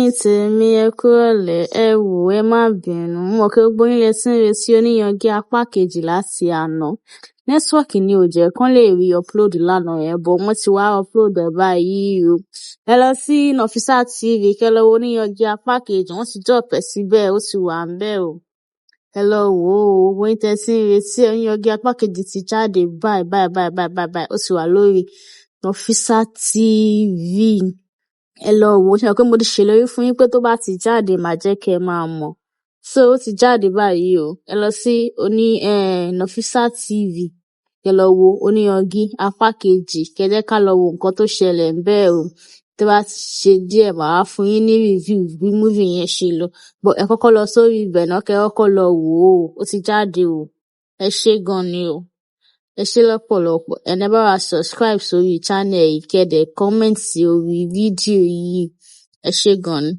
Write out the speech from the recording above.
Ẹ̀yin tèmi, ẹ kúrọ̀lẹ́, ẹ wò ẹ má bínú. Mo mọ̀ pé gbogbo yín lẹ tí ń retí Oníyanjú apá kejì láti àná. Network ni ò jẹ́ kán lè rí upload lánàá yẹn, but wọ́n ti wá upload ẹ̀ báyìí o. Ẹ lọ sí Nafisa TV, kẹ́ lọ wo Oníyanjú apá kejì, wọ́n ti drop ẹ̀ síbẹ̀, ó ti wà ńbẹ̀ o. Ẹ lọ wò ó, gbogbo yín tẹ́ tí ń retí ẹ̀, Oníyanjú apá kejì ti jáde báyìí báyìí báyìí báyìí báyìí, ó ti wà lórí Nafisa TV. Ẹ lọ wò ó. Ṣé ẹ mọ̀ pé mo ti ṣèlérí fún yín pé tó bá ti jáde, màá jẹ́ kẹ́ ẹ máa mọ̀? So ó ti jáde báyìí o. Ẹ lọ sí oní Nafisa TV, kẹ́ lọ wo Oníyanjú apá kejì, kẹ́ jẹ́ ká lọ wo nǹkan tó ṣẹlẹ̀ ńbẹ̀ o. Tó bá ti ṣe díẹ̀, màá fún yín ní review bí movie yẹn ṣe lọ. But ẹ kọ́kọ́ lọ sórí ibẹ̀ náà, kẹ́ kọ́kọ́ lọ wò ó. Ó ti jáde o. Ẹ ṣé gan ni o. Ẹ ṣé lọ́pọ̀lọpọ̀. Ẹ bá wa subscribe sórí channel yìí, kẹ́ dẹ̀ comment sí orí fídíò yìí. Ẹ ṣé gan ni.